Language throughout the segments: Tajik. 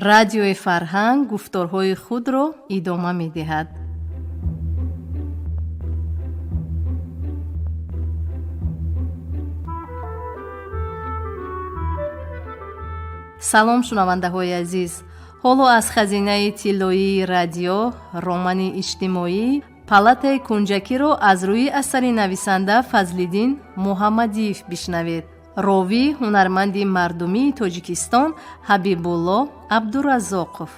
Радиои Фарҳанг гуфторҳои худро идома медиҳад. Салом, шунавандаҳои азиз! Ҳоло аз хазинаи тиллоии радио романи иҷтимоӣ «Палатаи кунҷакиро» аз рӯи асари нависанда Фазлиддин Муҳаммадиев бишнавед. Ровӣ ҳунарманди мардумии Тоҷикистон Ҳабибулло Абдураззоқов.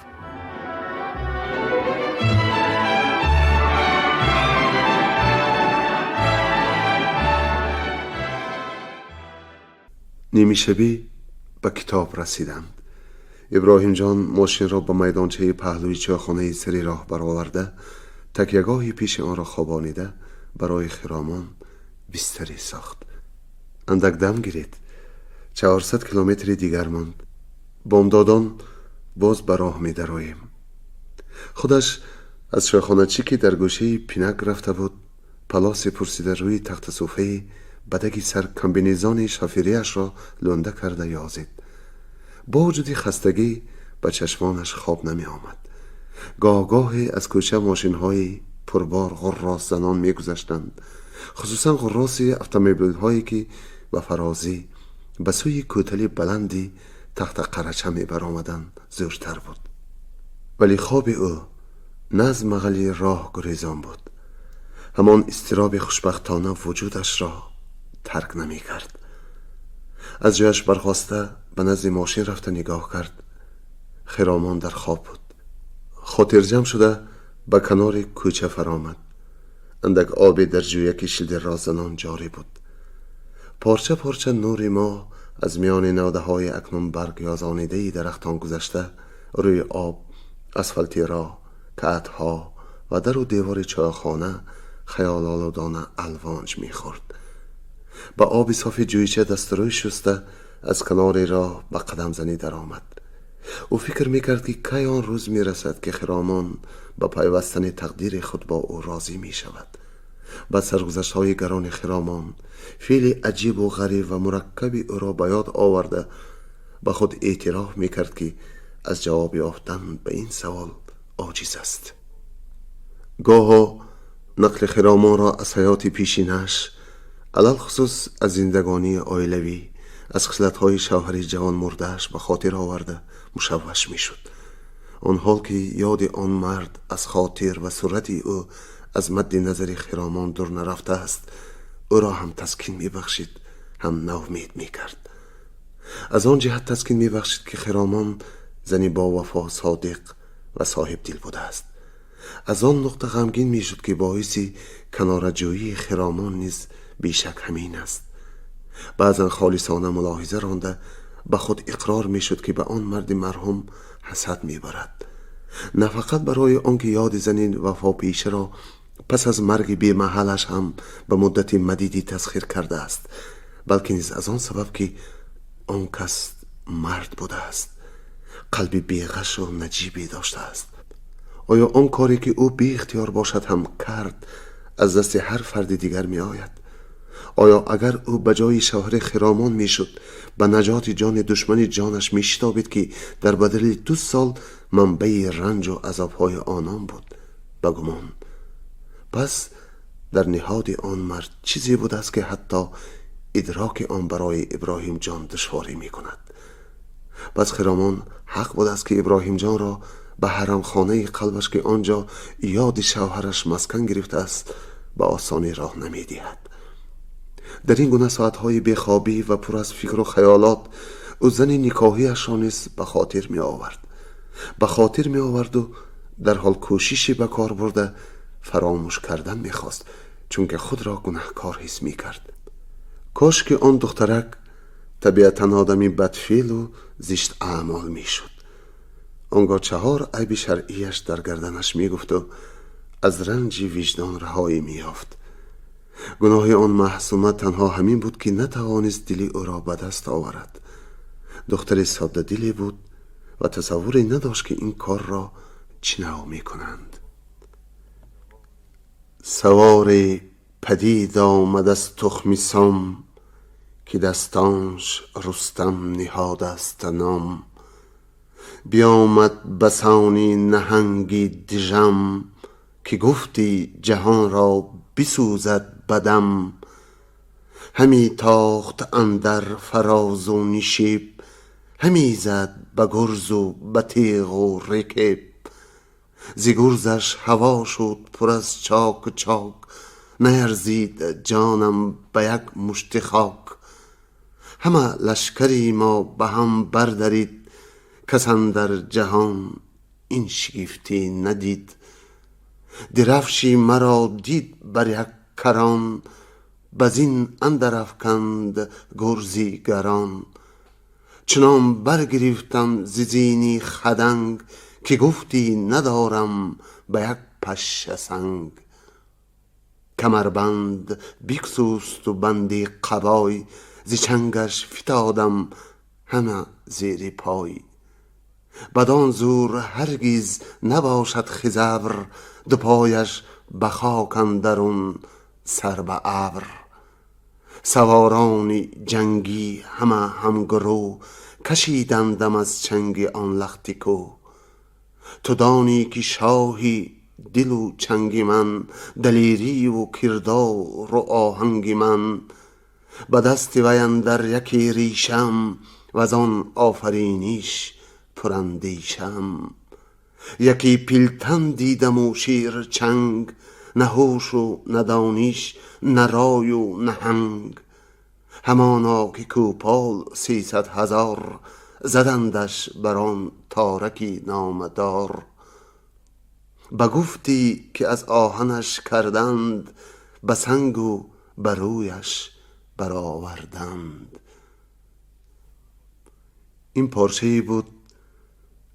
Нимишабӣ ба китоб расиданд. Иброҳимҷон мошинро ба майдончаи паҳлӯи чойхонаи сари роҳ бароварда, такягоҳи пеши онро хобонида, барои Хиромон бистаре сохт. Андак дам гиред, 400 километри дигар монд. Бомдодон боз ба роҳ медароем. Худаш аз чойхоначӣ, ки дар гӯшаи пинак рафта буд, палосе пурсида, рӯи тахтасуфаи бадаги сар комбинезони шофириашро лунда карда ёзид. Бо вуҷуди хастагӣ ба чашмонаш хоб намеомад. Гоҳ-гоҳе аз кӯча мошинҳои пурбор ғуррос занон мегузаштанд, хусусан ғурроси автомобилҳое, ки ба фарозӣ ба сӯи кӯтали баланди Тахта Қарача мебаромаданд, зӯртар буд. Вале хоби ӯ на аз мағали роҳ гурезон буд. Ҳамон изтироби хушбахтона вуҷудашро тарк намекард. Аз ҷояш бархоста, ба назди мошин рафта нигоҳ кард. Хиромон дар хоб буд. Хотирҷамъ шуда, ба канори кӯча фаромад. Андак обе дар ҷӯяки шилдиррозанон ҷорӣ буд. Порча порча нури моҳ аз миёни навдаҳои акнун барг ёзонидаи дарахтон гузашта, рӯи об, асфалти роҳ, каатҳо ва дару девори чойхона хаёлолудона алвонҷ мехӯрд. Ба оби софи ҷӯйча дастурӯй шуста, аз канори роҳ ба қадамзанӣ даромад. Ӯ фикр мекард, ки кай он рӯз мерасад, ки Хиромон ба пайвастани тақдири худ бо ӯ розӣ мешавад. Ба саргузаштҳои гарони Хиромон, феъли аҷибу ғариб ва мураккаби ӯро ба ёд оварда, ба худ эътироф мекард, ки аз ҷавоб ёфтан ба ин савол оҷиз аст. Гоҳо нақли Хиромонро аз ҳаёти пешинаш, алалхусус аз зиндагонии оилавӣ, аз хислатҳои шавҳари ҷавонмурдааш ба хотир оварда, мушавваш мешуд. Он ҳол ки ёди он мард аз хотир ва сурати ӯ аз мадди назари Хиромон дур нарафтааст, ӯро ҳам таскин мебахшид, ҳам навмед мекард. Аз он ҷиҳат таскин мебахшид, ки Хиромон зани бовафо, содиқ ва соҳибдил будааст. Аз он нуқта ғамгин мешуд, ки боиси канораҷӯии Хиромон низ бешак ҳамин аст. Баъзан холисона мулоҳиза ронда, ба худ иқрор мешуд, ки ба он марди марҳум ҳасад мебарад, на фақат барои он ки ёди зани вафопешаро пас аз марги бемаҳалаш ҳам ба муддати мадидӣ тасхир кардааст, балки низ аз он сабаб, ки он кас мард будааст, қалби беғашу наҷибе доштааст. Оё он коре, ки ӯ беихтиёр бошад ҳам кард, аз дасти ҳар фарди дигар меояд? Оё агар ӯ ба ҷои шавҳари Хиромон мешуд, ба наҷоти ҷони душмани ҷонаш мешитобид, ки дар бадали 2 сол манбаи ранҷу азобҳои онон буд? Ба гумон, пас дар ниҳоди он мард чизе будааст, ки ҳатто идроки он барои Иброҳимҷон душворӣ мекунад. Пас Хиромон ҳақ будааст, ки Иброҳимҷонро ба ҳарамхонаи қалбаш, ки он ҷо ёди шавҳараш маскан гирифтааст, ба осонӣ роҳ намедиҳад. Дар ин гуна соатҳои бехобӣ ва пур аз фикру хаёлот ӯ зани никоҳиашро низ ба хотир меовард, ба хотир меоварду дар ҳол кӯшише ба кор бурда, фаромӯш кардан мехост, чунки худро гунаҳкор ҳис мекард. Кош ки он духтарак табиатан одами бадфеълу зишт аъмол мешуд. Он гоҳ чаҳор айби шаръияш дар гарданаш мегуфту аз ранҷи виҷдон раҳоӣ меёфт. Гуноҳи он маҳсума танҳо ҳамин буд, ки натавонист дили ӯро ба даст оварад. Духтари соддадиле буд ва тасаввуре надошт, ки ин корро чӣ навъ мекунанд. Саворе падид омад аз тухми Сом, ки дастонш Рустам ниҳодаст ном. Биомад басони наҳанги дижам, ки гуфтӣ ҷаҳонро бисӯзад бадам. Ҳами тохт андар фарозу нишеб, ҳами зад ба гурзу ба теғу рикеб. Зи гурзаш ҳаво шуд пур аз чоку чок, наярзид ҷонам ба як мушти хок. Ҳама лашкари мо ба ҳам бардарид, кас андар ҷаҳон ин шигифтӣ надид. Дирафши маро дид бар як карон, ба зин андар афканд гурзи гарон. Чунон баргирифтам зи зини хаданг, ки гуфтӣ надорам ба як пашша санг. Камарбанд биксусту банди қабой, зи чангаш фитодам ҳама зери пой. Бадон зӯр ҳаргиз набошад хизавр, ду пояш ба хок андарун сар ба абр. Саворони ҷангӣ ҳама ҳамгурӯ, кашидандам аз чанги он лахти кӯ. Ту донӣ ки шоҳи дилу чанги ман, далериву кирдору оҳанги ман. Ба дасти вай андар яке решам, вазон офариниш пурандешам. Яке пилтан дидаму шерчанг, на ҳушу на дониш, на рою на ҳанг. Ҳамоно ки кӯпол 300,000 задандаш бар он тораки номадор. Ба гуфтӣ ки аз оҳанаш карданд, ба сангу ба рӯяш бароварданд. Ин порчае буд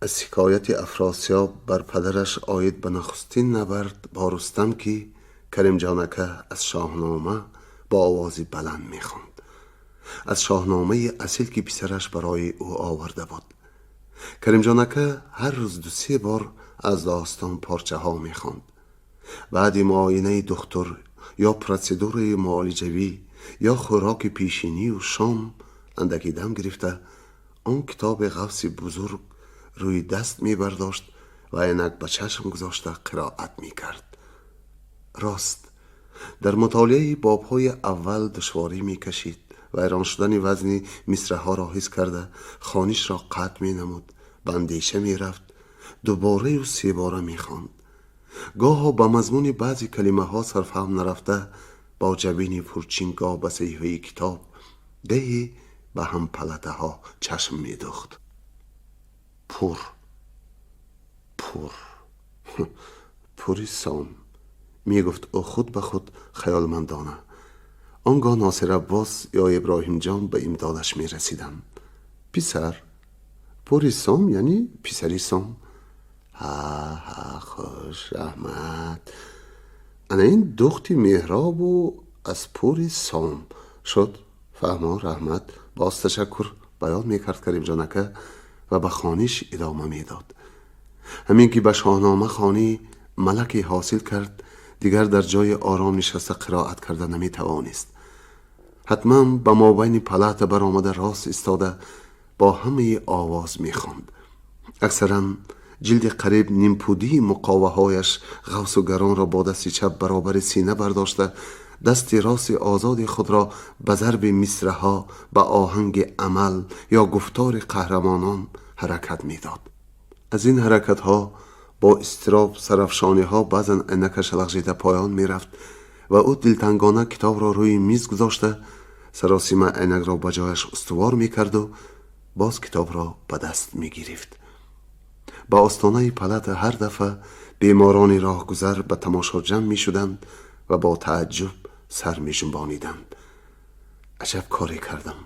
аз ҳикояти Афросиёб бар падараш оид ба нахустин набард бо Рустам, ки Каримҷон ака аз Шоҳнома бо овози баланд мехонд. Аз Шоҳномаи асил, ки писараш барои ӯ оварда буд. Каримҷон ака ҳар рӯз ду-се бор аз достон порчаҳо мехонд. Баъди муоинаи духтур ё протседураи муолиҷавӣ ё хӯроки пешинию шом андаке дам гирифта, он китоби ғафси бузург рӯи даст мебардошт ва айнак ба чашм гузошта қироат мекард. Рост, дар мутолиаи бобҳои аввал душворӣ мекашид. Вайрон шудани вазни мисраҳоро ҳис карда, хонишро қатъ менамуд, ба андеша мерафт, дубораю себора мехонд. Гоҳо ба мазмуни баъзе калимаҳо сарфаҳм нарафта, бо ҷабини пурчин гоҳ ба саҳифаи китоб, гаҳе ба ҳампалатаҳо чашм медухт. Пур, пур, пури сом, мегуфт ӯ худ ба худ хаёлмандона. Он гоҳ Носир Аббос ё Иброҳимҷон ба имдодаш мерасиданд. Писар, пури сом, яъне писари сом. Ҳа, ҳа, хуш, раҳмат. Ана ин духти меҳробу аз пури сом шуд. Фаҳмо, раҳмат, боз ташаккур, баён мекард Каримҷон ака ва ба хониш идома медод. Ҳамин ки ба Шоҳнома хонӣ малаке ҳосил кард, дигар дар ҷои ором нишаста қироат карда наметавонист. Ҳатман ба мобайни палата баромада, рост истода, бо ҳамаи овоз мехонд. Аксаран ҷилди қариб нимпудии муқоваҳояш ғафсу гаронро бо дасти чап баробари сина бардошта, дасти рости озоди худро ба зарби мисраҳо, ба оҳанги амал ё гуфтори қаҳрамонон ҳаракат медод. Аз ин ҳаракатҳо бо изтироб, сарафшониҳо баъзан айнакаш лағжида поён мерафт ва ӯ дилтангона китобро рӯи миз гузошта, саросима айнакро ба ҷояш устувор мекарду боз китобро ба даст мегирифт. Ба остонаи палата ҳар дафъа беморони роҳгузар ба тамошо ҷамъ мешуданд ва бо тааҷҷуб сар меҷунбониданд. Аҷаб коре кардам,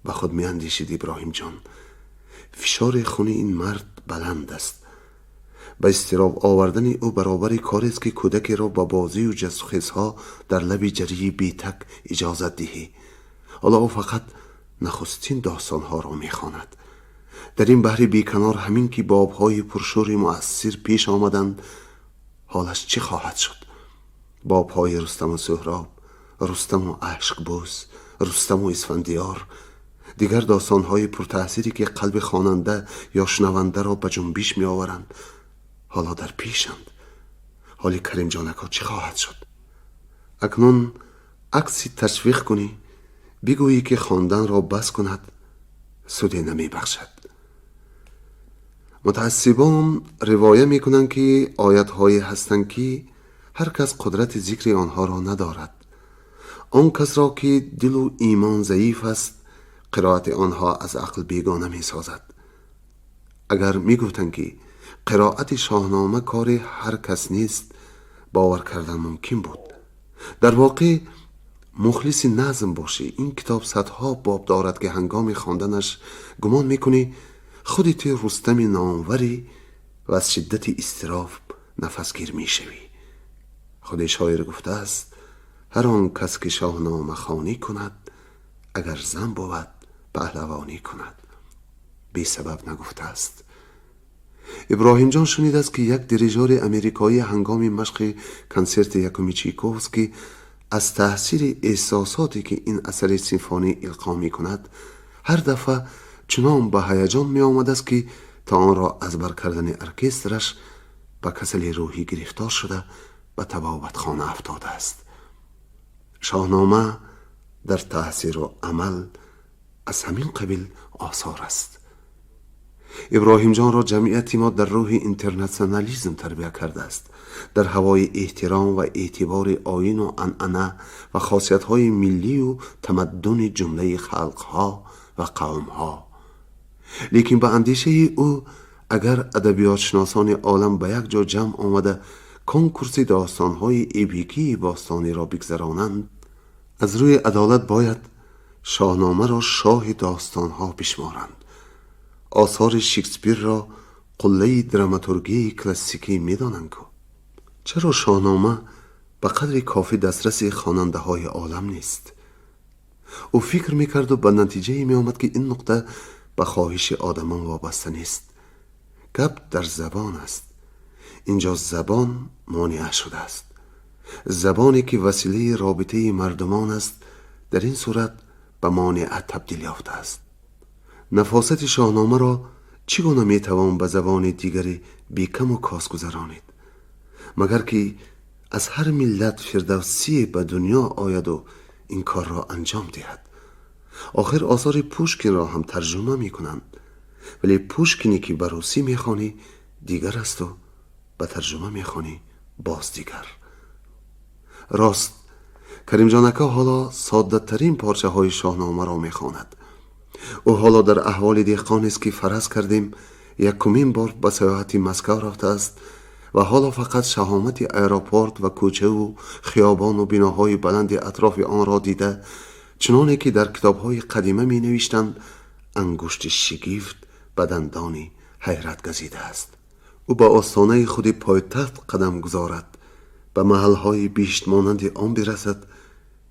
ба худ меандешид Иброҳимҷон. Фишори хуни ин мард баланд аст. Ба изтироб овардани ӯ баробари корест, ки кӯдакеро ба бозию ҷастухезҳо дар лаби ҷарии бетак иҷозат диҳӣ. Ҳоло ӯ фақат нахустин достонҳоро мехонад. Дар ин баҳри беканор ҳамин ки бобҳои пуршӯри муассир пеш омаданд, ҳолаш чӣ хоҳад шуд? Бобҳои Рустаму Суҳроб, Рустаму Ашкбӯз, Рустаму Исфандиёр. Дигар достонҳои пуртаъсире ки қалби хонанда ё шунавандаро ба ҷунбиш меоваранд, ҳоло дар пешанд. Ҳоли Каримҷон ака чӣ хоҳад шуд? Акнун акси ташвиқ кунӣ, бигӯӣ ки хонданро бас кунад, суде намебахшад. Мутаассибон ривоя мекунанд, ки оятҳое ҳастанд, ки ҳар кас қудрати зикри онҳоро надорад. Он касро ки дилу имон заиф аст, қироати онҳо аз ақл бегона месозад. Агар мегуфтанд, ки қироати Шоҳнома кори ҳар кас нест, бовар кардан мумкин буд. Дар воқеъ, мухлиси назм бошӣ, ин китоб садҳо боб дорад, ки ҳангоми хонданаш гумон мекунӣ худи ту Рустами номварӣ ва аз шиддати изтироб нафасгир мешавӣ. Худи шоир гуфтааст: «Ҳар он кас ки шоҳномахонӣ кунад, агар зан бувад, паҳлавонӣ кунад». Бесабаб нагуфтааст. Иброҳимҷон шунидааст, ки як дирижори америкоӣ ҳангоми машқи консерти якуми Чайковский аз таъсири эҳсосоте, ки ин асари симфонӣ илқо мекунад, ҳар дафъа чунон ба ҳаяҷон меомадааст, ки то онро аз бар кардани оркестраш ба касали рӯҳӣ гирифтор шуда, ба табобатхона афтодааст. Шоҳнома дар таъсиру амал аз ҳамин қабил осор аст. Иброҳимҷонро ҷамъияти мо дар рӯҳи интернатсионализм тарбия кардааст, дар ҳавои эҳтиром ва эътибори оину анъана ва хосиятҳои миллию тамаддуни ҷумлаи халқҳо ва қавмҳо. Лекин ба андешаи ӯ, агар адабиётшиносони олам ба як ҷо ҷамъ омада, конкурси достонҳои эпикии бостониро бигзаронанд, аз рӯи адолат бояд Шоҳномаро шоҳи достонҳо бишморанд. Осори Шекспирро қуллаи драматургияи классикӣ медонанд ку, чаро Шоҳнома ба қадри кофӣ дастраси хонандаҳои олам нест? Ӯ фикр мекарду ба натиҷае меомад, ки ин нуқта ба хоҳиши одамон вобаста нест. Гап дар забон аст. Инҷо забон монеа шудааст. Забоне ки василаи робитаи мардумон аст, дар ин сурат ба монеа табдил ёфтааст. Нафосати Шоҳномаро чӣ гуна метавон ба забони дигаре бекаму кос гузаронид, магар ки аз ҳар миллат Фирдавсие ба дунё ояду ин корро анҷом диҳад? Охир осори Пушкинро ҳам тарҷума мекунанд, вале Пушкине ки ба русӣ мехонӣ, дигар асту ба тарҷума мехонӣ, боз дигар. Рост, Каримҷон ака ҳоло соддатарин порчаҳои Шоҳномаро мехонад. Ӯ ҳоло дар аҳволи деҳқонест, ки фараз кардем, якумин бор ба саёҳати Москав рафтааст ва ҳоло фақат шаҳомати аэропорт ва кӯчаву хиёбону биноҳои баланди атрофи онро дида, чуноне ки дар китобҳои қадима менавиштанд, ангушти шигифт ба дандони ҳайрат газидааст. Ӯ ба остонаи худи пойтахт қадам гузорад, ба маҳалҳои биҳиштмонанди он бирасад,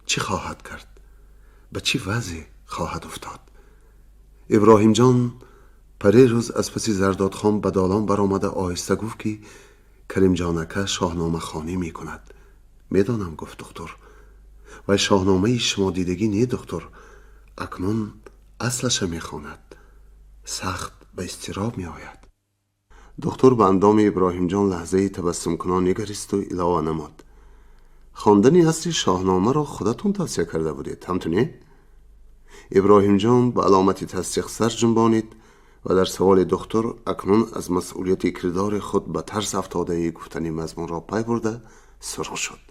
чӣ хоҳад кард? Ба чӣ вазъе хоҳад уфтод? Иброҳимҷон парерӯз аз паси Зардодхон ба долон баромада, оҳиста гуфт, ки Каримҷон ака шоҳномахонӣ мекунад. «Медонам», гуфт духтур. «Вай шоҳномаи шумо дидагӣ не, духтур, акнун аслаша мехонад, сахт ба изтироб меояд». Духтур ба андоми Иброҳимҷон лаҳзаи табассумкунон нигаристу илова намуд: «Хондани асли Шоҳномаро худатон тавсия карда будед, ҳамту не?» Иброҳимҷон ба аломати тасдиқ сар ҷунбонид ва дар саволи духтур акнун аз масъулияти кирдори худ ба тарс афтодаи гуфтани мазмунро пай бурда, сурх шуд.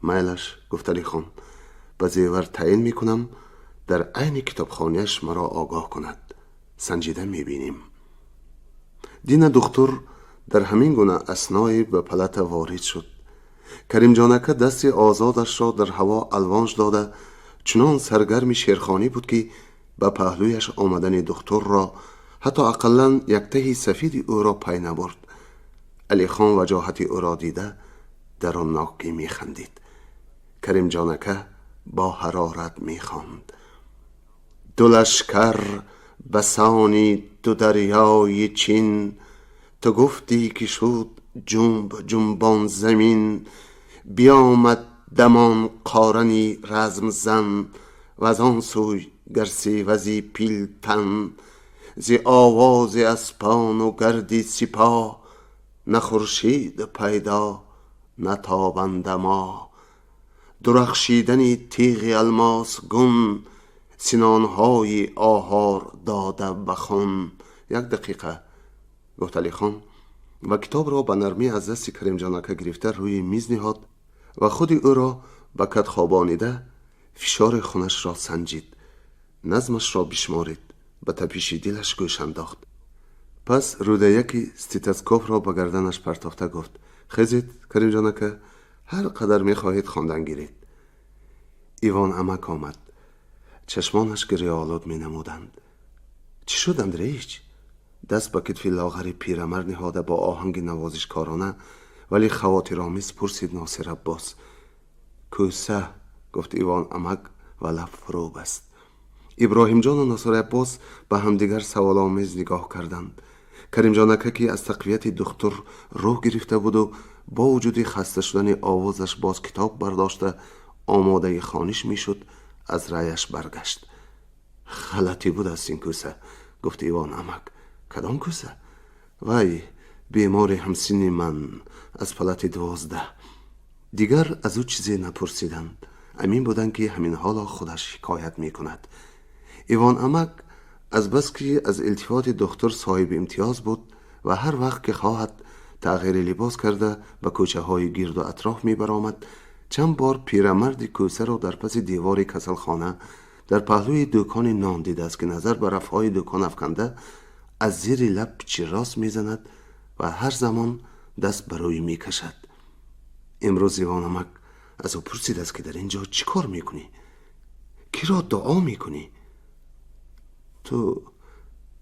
«Майлаш», гуфт Алихон, «ба Зевар таъин мекунам, дар айни китобхониаш маро огоҳ кунад, санҷида мебинем». Дина духтур дар ҳамин гуна асное ба палата ворид шуд. Каримҷон ака дасти озодашро дар ҳаво алвонж дода, чунон саргарми шеърхонӣ буд, ки ба паҳлӯяш омадани духтурро, ҳатто ақаллан яктаҳи сафиди ӯро пай набурд. Алихон ваҷоҳати ӯро дида, даруннокӣ механдид. Каримҷон ака бо ҳарорат мехонд: «Ду лашкар ба сони ду дарёи Чин, ту гуфтӣ, ки шуд ҷумб ҷумбон замин. Биёмад дамон Қорани размзан ва аз он сӯй Гар севази пилтан, зи овози аспону гарди сипоҳ, на хуршид пайдо, на тобанда моҳ. Дурахшидани тиғи алмосгун, синонҳои оҳор дода ба хун. Як дақиқа, гуфт Алихон ва китобро ба нармӣ аз дасти Каримҷон ака гирифта рӯи миз ниҳод ва худи ӯро ба кат хобонида фишори хунашро санҷид, назмашро бишморид, ба тапиши дилаш гӯш андохт. Пас рӯдаяки стетоскопро ба гарданаш партофта гуфт: «Хезед, Каримҷон ака, ҳар қадар мехоҳед хондан гиред». Ивон амак омад. Чашмонаш гирёолуд менамуданд. «Чӣ шуд, Андреич?» Даст ба китфи лоғари пирамард ниҳода, бо оҳанги навозишкорона, вале хавотиромез пурсид Носир Аббос. «Кӯса», гуфт Ивон амак ва лаб фурӯ баст. Иброҳимҷону Носир Аббос ба ҳамдигар саволомез нигоҳ карданд. Каримҷон ака, ки аз тақвияти духтур рӯҳ гирифта буду бо вуҷуди хаста шудани овозаш боз китоб бардошта омодаи хониш мешуд, аз раъяш баргашт. «Ғалатӣ будааст ин кӯса», гуфт Ивон амак. «Кадом кӯса?» «Вай, бемори ҳамсинни ман аз палати 12». Дигар аз ӯ чизе напурсиданд. Амин буданд, ки ҳамин ҳоло худаш ҳикоят мекунад. Ивон амак азбаски аз илтифоти духтур соҳиби имтиёз буд ва ҳар вақт ки хоҳад тағйири либос карда ба кӯчаҳои гирду атроф мебаромад, чанд бор пирамарди кӯсаро дар паси девори касалхона дар паҳлӯи дукони нон дидааст, ки назар ба рафҳои дукон афканда, аз зери лаб пичиррос мезанад ва ҳар замон даст ба рӯй мекашад. Имрӯз Ивон амак аз ӯ пурсидааст, ки дар ин ҷо чӣ кор мекунӣ, киро дуо мекунӣ? «Ту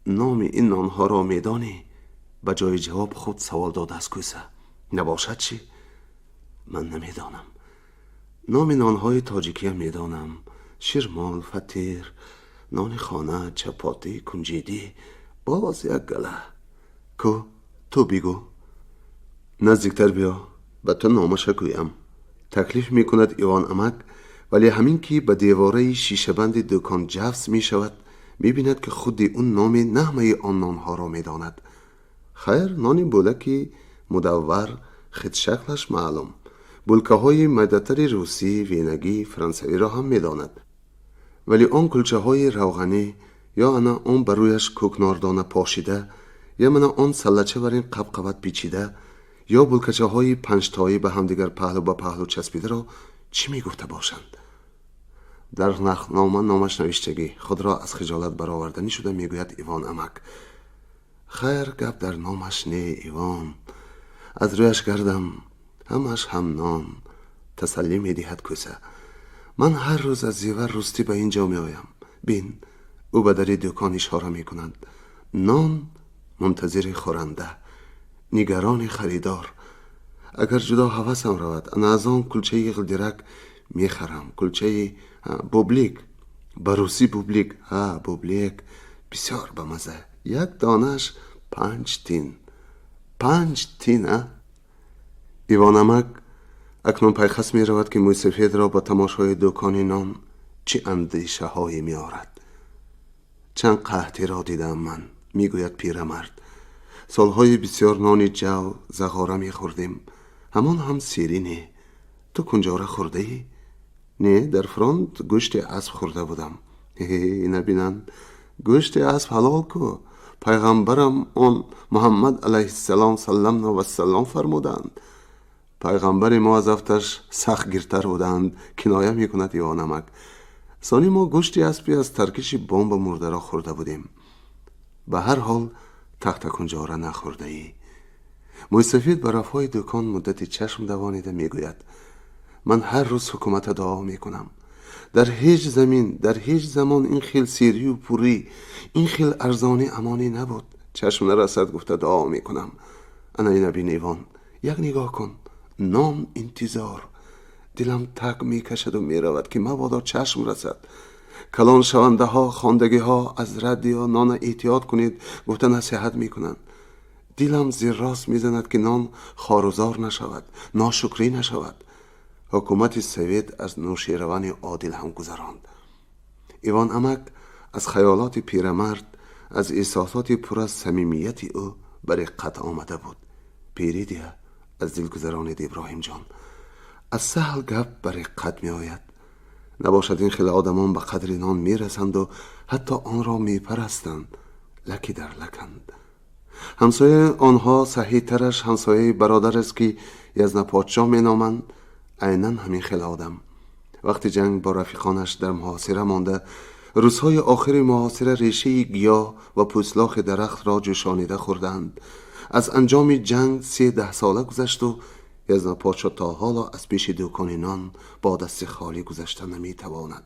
номи ин нонҳоро медонӣ?» Ба ҷои ҷавоб худ савол додааст кӯса. «Набошад чӣ? Ман намедонам. Номи нонҳои тоҷикиам медонам: ширмол, фатир, нони хона, чапотӣ, кунҷидӣ, боз як гала. Ку, ту бигӯ». «Наздиктар биё, ба ту номаша гӯям», таклиф мекунад Ивон амак. Вале ҳамин ки ба девораи шишабанди дукон ҷафс мешавад, мебинад, ки худи ӯ номи на ҳамаи он нонҳоро медонад. Хайр, нони бӯлаки мудаввар хитшаклаш маълум, булкаҳои майдатари русӣ, венагӣ, франсавиро ҳам медонад, вале он кулчаҳои равғанӣ ё ана он ба рӯяш кӯкнордона пошида, ё мана он саллача бар ин қабқабат печида, ё булкачаҳои панҷтоӣ ба ҳамдигар паҳлӯ ба паҳлӯ часпидаро чӣ мегуфта бошанд? «Дар нархнома номаш навиштагӣ», худро аз хиҷолат бароварданӣ шуда мегӯяд Ивон амак. «Хайр, гап дар номаш не, Ивон, аз рӯяш гардам, ҳамаш ҳам нон», тасаллӣ медиҳад кӯса. «Ман ҳар рӯз аз Зевар рустӣ ба ин ҷо меоям. Бин», ӯ ба дари дукон ишора мекунад, «нон мунтазири хӯранда, нигарони харидор. Агар ҷудо ҳавасам равад, ана аз он кулчаи ғилдирак мехарам, кулчаи бублик, ба русӣ бублик, ҳа, бублик бисёр ба маза. Як донааш 5 тин, 5 тин, а». Ивон амак акнун пайхас меравад, ки мӯйсафедро ба тамошои дукони нон чӣ андешаҳое меорад. «Чанд қаҳтиро дидаам ман», мегӯяд пирамард. «Солҳои бисёр нони ҷав, зағора мехӯрдем. Ҳамон ҳам серӣ не. Ту кунҷора хӯрдаӣ?» «Не, дар фронт гӯшти асп хӯрда будам». «Набинанд, гӯшти асп ҳалол ку. Пайғамбарам он Муҳаммад алайҳиссалом салламна вассалом фармуданд. Пайғамбари мо аз афташ сахтгиртар буданд», киноя мекунад Ивон амак. «Сонӣ мо гӯшти аспи аз таркиши бомба мурдаро хӯрда будем. Ба ҳар ҳол тахтакунҷора нахӯрдаӣ». Мӯйсафед ба рафҳои дукон муддати чашм давонида мегӯяд: «Ман ҳар рӯз ҳукумата дуо мекунам. Дар ҳеҷ замин, дар ҳеҷ замон ин хел серию пурӣ, ин хел арзонӣ амонӣ набуд. Чашм нарасад гуфта дуо мекунам. Ана ина бин, Ивон, як нигоҳ кун, нон интизор. Дилам так мекашаду меравад, ки мабодо чашм расад. Калоншавандаҳо, хондагиҳо аз радио нона эҳтиёт кунед гуфта насиҳат мекунанд. Дилам зиррост мезанад, ки нон хорузор нашавад, ношукрӣ нашавад. Ҳукумати совет аз Нӯшеравани Одил ҳам гузаронд». Иван амак аз хаёлоти пирамард, аз эҳсосоти пур аз самимияти ӯ ба реққат омада буд. Пирӣ дия, аз дил гузаронид Иброҳимҷон. Аз саҳл гап ба реққат меояд. Набошад, ин хел одамон ба қадри нон мерасанду ҳатто онро мепарастанд, лаки дар лаканд. Ҳамсояи онҳо, саҳитараш, ҳамсояи бародарест, ки Язнаподшоҳ меноманд, айнан ҳамин хел одам. Вақти ҷанг бо рафиқонаш дар муҳосира монда, рӯзҳои охири муҳосира решаи гиёҳ ва пӯслохи дарахтро ҷӯшонида хӯрданд. Аз анҷоми ҷанг се даҳсола гузашту Язнаподшоҳ то ҳоло аз пеши дукони нон бо дасти холӣ гузашта наметавонад.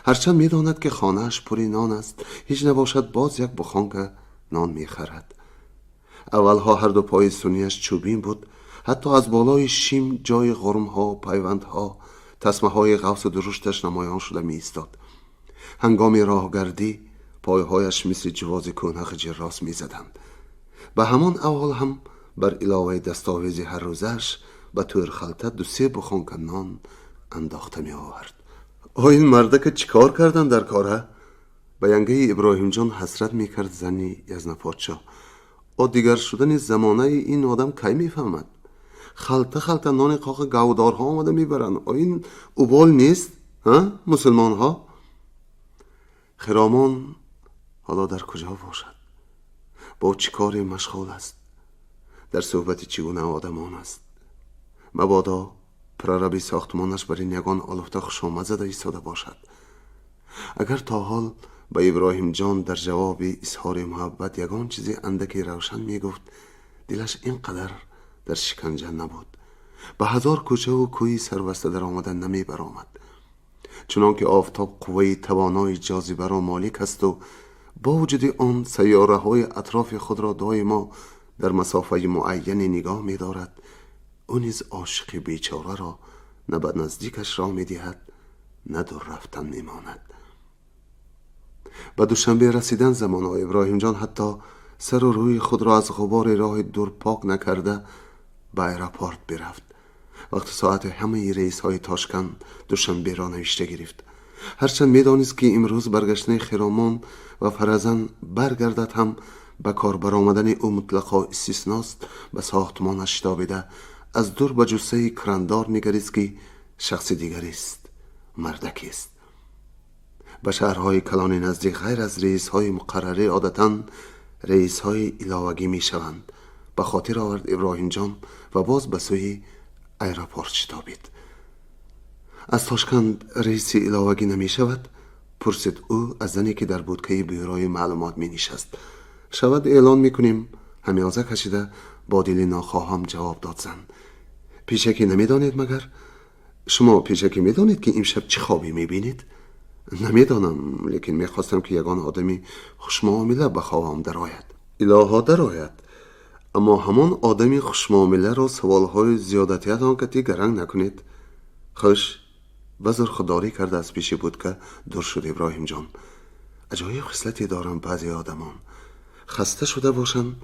Ҳарчанд медонад, ки хонааш пури нон аст, ҳеҷ набошад, боз як бухонка нон мехарад. Аввалҳо ҳарду пои сунияш чӯбин буд. Ҳатто аз болои шим ҷои ғурмҳо, пайвандҳо, тасмаҳои ғафсу дурушташ намоён шуда меистод. Ҳангоми роҳгардӣ пойҳояш мисли ҷувози кӯҳна ҷиррос мезаданд. Ба ҳамон аҳвол ҳам бар иловаи дастовези ҳаррӯзааш ба тӯрхалта ду-се бухонка нон андохта меовард. О, ин мардака чӣ кор кардан дар кора? Ба янгаи Иброҳимҷон ҳасрат мекард зани Язнаподшоҳ. О, дигар шудани замонаи ин одам кай мефаҳмад? Халта халта нони қоқи гавдорҳо омада мебаранд. О, ин убол нест, ҳа, мусулмонҳо? Хиромон ҳоло дар куҷо бошад? Бо чӣ коре машғул аст? Дар суҳбати чӣ гуна одамон аст? Мабодо прораби сохтмонаш бар ин ягон олуфта хушомад зада истода бошад. Агар то ҳол ба Иброҳимҷон дар ҷавоби изҳори муҳаббат ягон чизи андаке равшан мегуфт, дилаш ин қадар дар шиканҷа набуд, ба ҳазор кӯчаву кӯи сарбаста даромада намебаромад. Чунон ки офтоб қувваи тавонои ҷозибаро молик асту бо вуҷуди он сайёраҳои атрофи худро доимо дар масофаи муайяне нигоҳ медорад, ӯ низ ошиқи бечораро на ба наздикаш роҳ медиҳад, на дур рафтан мемонад. Ба Душанбе расидан замоно Иброҳимҷон ҳатто сару рӯи худро аз ғубори роҳи дур пок накарда ба аэропорт бирафт. Вақту соати ҳамаи рейсҳои Тошканд Душанберо навишта гирифт. Ҳарчанд медонист, ки имрӯз баргаштани Хиромон ва фаразан баргардад ҳам, ба кор баромадани ӯ мутлақо истисност, ба сохтмонаш шитобида, аз дур ба ҷуссаи крандор нигарист, ки шахси дигарест, мардакест. Ба шаҳрҳои калони наздик ғайр аз рейсҳои муқаррарӣ одатан рейсҳои иловагӣ мешаванд, ба хотир овард Иброҳимҷон ва боз ба сӯи аэропорт шитобид. Аз Тошканд рейси иловагӣ намешавад? Пурсид ӯ аз зане, ки дар будкаи бюрои маълумот менишаст. Шавад, эълон мекунем, ҳамёза кашида бо дили нохоҳам ҷавоб дод зан. Пешакӣ намедонед магар? Шумо пешакӣ медонед, ки имшаб чӣ хобе мебинед? Намедонам, лекин мехостам, ки ягон одами хушмуомила ба хобам дарояд. Илоҳо, дарояд, аммо ҳамон одами хушмуомиларо саволҳои зиёдатиятон кати гаранг накунед. Хуш, ба зур худдорӣ карда аз пеши будка дур шуд Иброҳимҷон. Аҷоиб хислате доранд баъзе одамон: хаста шуда бошанд,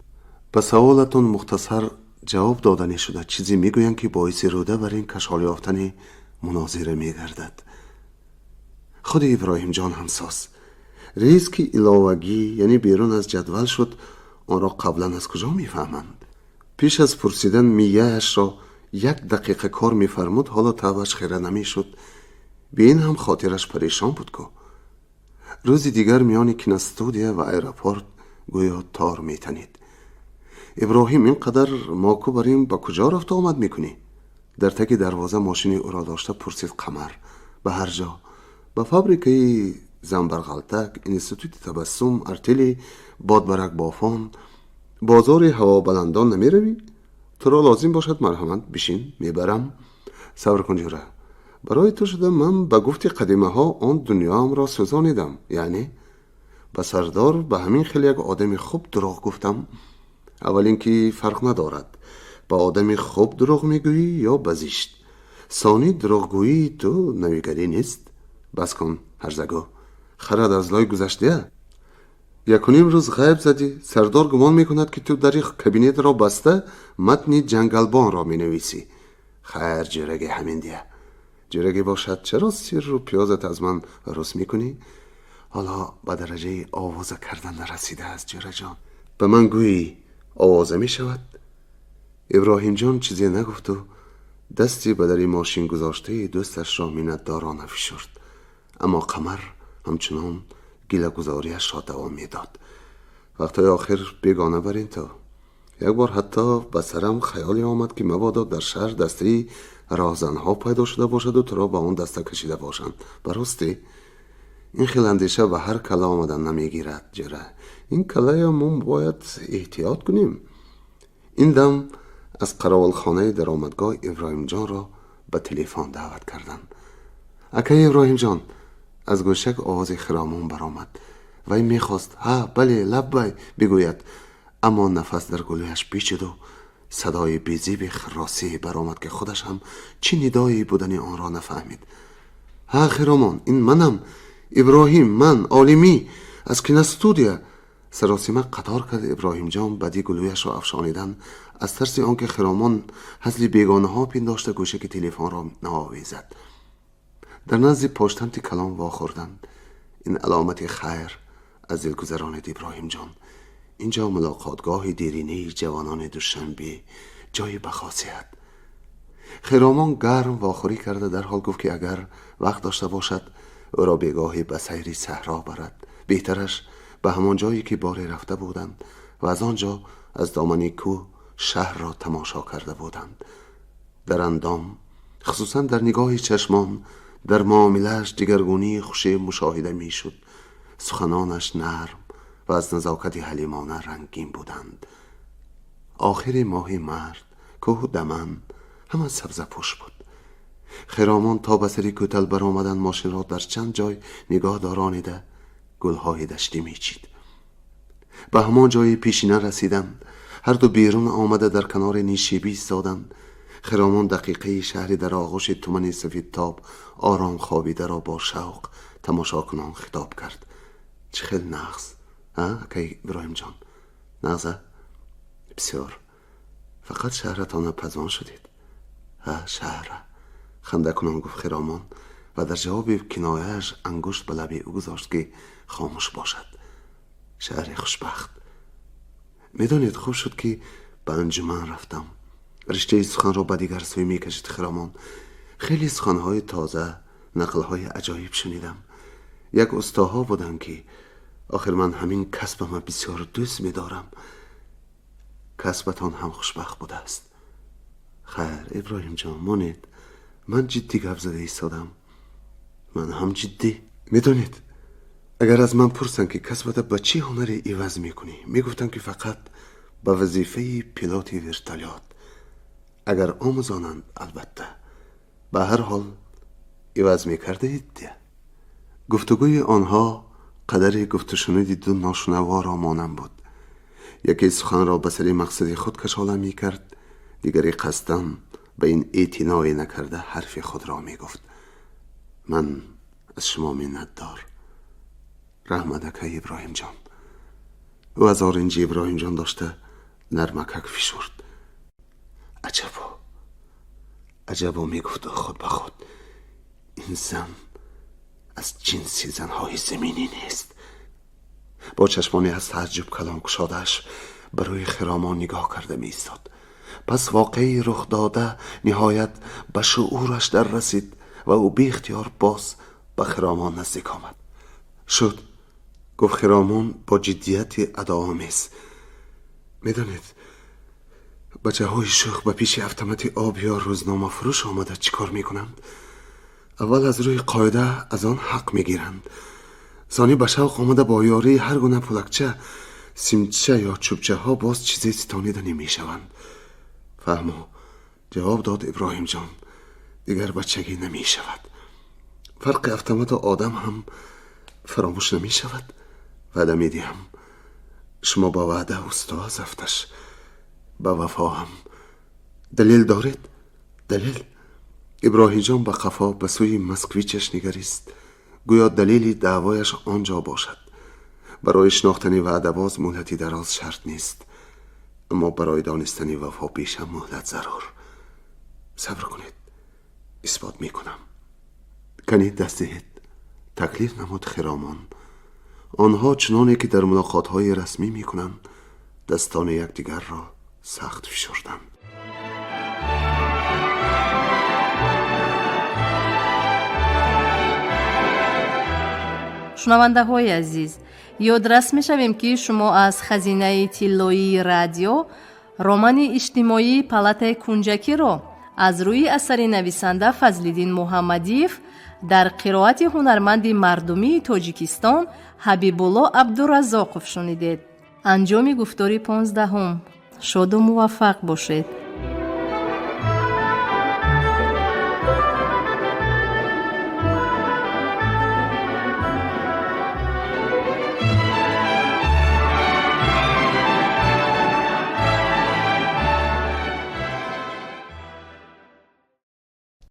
ба саволатон мухтасар ҷавоб доданӣ шуда, чизе мегӯянд, ки боиси рӯда бар ин кашол ёфтани мунозира мегардад. Худи Иброҳимҷон ҳамсоз рейс ки иловагӣ, яъне берун аз ҷадвал шуд, онро қаблан аз куҷо мефаҳманд? Пеш аз пурсидан мияашро як дақиқа кор мефармуд, ҳоло тавбаш хира намешуд. Бе ин ҳам хотираш парешон буд ку. Рӯзи дигар миёни киностудия ва аэропорт гӯё тор метанид. Иброҳим, ин қадар моку бар ин ба куҷо рафту омад мекунӣ? Дар таги дарвоза мошини ӯро дошта пурсид Қамар. Ба ҳар ҷо: ба фабрикаи занбарғалтак, институти табассум, артели бодбаракбофон. Бозори ҳавобаландон намеравӣ? Туро лозим бошад, марҳамат, бишин, мебарам. Сабр кун, ҷура, барои ту шуда ман ба гуфти қадимаҳо он дунёамро сӯзонидам, яъне ба сардор, ба ҳамин хел як одами хуб дурӯғ гуфтам. Аввал ин ки фарқ надорад, ба одами хуб дурӯғ мегӯӣ ё ба зишт. Сонӣ, дурӯғгӯии ту навигарӣ нест. Бас кун, ҳарзагӯ, харад аз лой гузаштия. Якуним рӯз ғайб задӣ. Сардор гумон мекунад, ки ту дари кабинетро баста матни Ҷангалбонро менависӣ. Хайр, ҷӯраге, ҳамин дия, ҷӯраге бошад, чаро сирру пиёзат аз ман рӯс мекунӣ? Ҳоло ба дараҷаи овоза кардан нарасидааст, ҷӯраҷон. Ба ман гӯӣ, овоза мешавад? Иброҳимҷон чизе нагуфту дасти ба дари мошин гузоштаи дӯсташро миннатдорона фишурд. Аммо Қамар ҳамчунон гилагузориашро давом медод. Вақтҳои охир бегона бар ин то. Як бор ҳатто ба сарам хаёле омад, ки мабодо дар шаҳр дастаи роҳзанҳо пайдо шуда бошаду туро ба он даста кашида бошанд. Ба ростӣ, ин хел андеша ба ҳар калла омадан намегирад, ҷӯра. Ин каллая мо бояд эҳтиёт кунем. Ин дам аз қаровулхонаи даромадгоҳ Иброҳимҷонро ба телефон даъват карданд. Акаи Иброҳимҷон, аз гӯшак овози Хиромон баромад. Вай мехост «Ҳа, бале, лаббай» бигӯяд, аммо нафас дар гулӯяш печиду садои безеби хирросие баромад, ки худаш ҳам чӣ нидое будани онро нафаҳмид. Ҳа, Хиромон, ин манам, Иброҳим, ман Олимӣ, аз киностудия. Саросима қатор кард Иброҳимҷон, баъди гулӯяшро афшонидан, аз тарси он ки Хиромон ҳазли бегонаҳо пиндошта гӯшаки телефонро наовезад. Дар назди поштамти калон вохӯрданд. Ин аломати хайр аз дил гузаронид Иброҳимҷон. Инҷо мулоқотгоҳи деринаи ҷавонони Душанбе, ҷои бахосият. Хиромон гарм вохӯрӣ карда, дарҳол гуфт, ки агар вақт дошта бошад, ӯро бегоҳе ба сайри саҳро барад, беҳтараш ба ҳамон ҷое, ки боре рафта буданд ва аз он ҷо аз домани кӯҳ шаҳрро тамошо карда буданд. Дар андом, хусусан дар нигоҳи чашмон, дар муомилааш дигаргунии хуше мушоҳида мешуд. Суханонаш нарм ва аз назокати ҳалимона рангин буданд. Охири моҳи март, кӯҳу даман ҳама сабзапӯш буд. Хиромон то ба сари кӯтал баромадан мошинро дар чанд ҷой нигоҳ доронида, гулҳои даштӣ мечид. Ба ҳамон ҷои пешина расиданд. Ҳарду берун омада, дар канори нишебӣ истоданд. Хиромон дақиқаи шаҳри дар оғӯши тумани сафедтоб ором хобидаро бо шавқ тамошокунон хитоб кард: «Чӣ хел нағз, акай Иброҳимҷон, нағза бисёр. Фақат шаҳратона пазон шудед. Ҳа, шаҳра», хандакунон гуфт Хиромон ва дар ҷавоби кинояаш ангушт ба лаби ӯ гузошт, ки хомӯш бошад. Шаҳри хушбахт. Медонед, хуб шуд, ки ба анҷуман рафтам, риштаи суханро ба дигар сӯй мекашид Хиромон. Хеле суханҳои тоза, нақлҳои аҷоиб шунидам. Як устоҳо буданд, ки охир ман ҳамин касбама бисёр дӯст медорам. Касбатон ҳам хушбахт будааст. Хайр, Иброҳимҷон, монед, ман ҷиддӣ гап зада истодам. Ман ҳам ҷиддӣ. Медонед, агар аз ман пурсанд, ки касбата ба чӣ ҳунаре иваз мекунӣ, мегуфтам, ки фақат ба вазифаи пилоти вертолёт, агар омӯзонанд, албатта. Ба ҳар ҳол, иваз мекардаед. Гуфтугӯи онҳо қадаре гуфтушуниди ду ношунаворо монанд буд. Яке суханро ба сари мақсади худ кашола мекард, дигаре қасдан ба ин эътиное накарда ҳарфи худро мегуфт. Ман аз шумо миннатдор. Раҳмат, акай Иброҳимҷон. Ӯ аз оринҷи Иброҳимҷон дошта нармакак фишурд. Аҷабо, аҷабо, мегуфт ӯ худ ба худ, ин зан аз ҷинси занҳои заминӣ нест. Бо чашмоне аз тааҷҷуб калон кушодааш ба рӯи Хиромон нигоҳ карда меистод. Пас воқеаи рух дода ниҳоят ба шуураш дар расид ва ӯ беихтиёр боз ба Хиромон наздик омад. Шуд, гуфт Хиромон бо ҷиддияти адоомез. Медонед, бачаҳои шӯх ба пеши автомати об ё рӯзномафурӯш омада чӣ кор мекунанд? Аввал аз рӯи қоида аз он ҳақ мегиранд, сонӣ ба шавқ омада бо ёрии ҳар гуна пулакча, симча ё чӯбчаҳо боз чизе ситонида намешаванд. Фаҳмо, ҷавоб дод Иброҳимҷон, дигар бачагӣ намешавад. Фарқи автомату одам ҳам фаромӯш намешавад. Ваъда медиҳам. Шумо ба ваъда усто зафташ, ба вафо ҳам. Далел доред? Далел? Иброҳимҷон ба қафо, ба сӯи Москвичаш нигарист, гӯё далели даъвояш он ҷо бошад. Барои шинохтани ваъдабоз муҳлати дароз шарт нест, аммо барои донистани вафопеша муҳлат зарур. Сабр кунед, исбот мекунам. Канед, даст диҳед, таклиф намуд Хиромон. Онҳо чуноне ки дар мулоқотҳои расмӣ мекунанд, дастони якдигарро сахт фишурданд. Шунавандаҳои азиз, ёдрас мешавем, ки шумо аз хазинаи тиллоии радио романи иҷтимоии «Палатаи кунҷакиро» аз рӯи асари нависанда Фазлиддин Муҳаммадиев дар қироати ҳунарманди мардумии Тоҷикистон Ҳабибулло Абдуразоқов шунидед. Анҷоми гуфтори 15-ум. Шоду муваффақ бошед.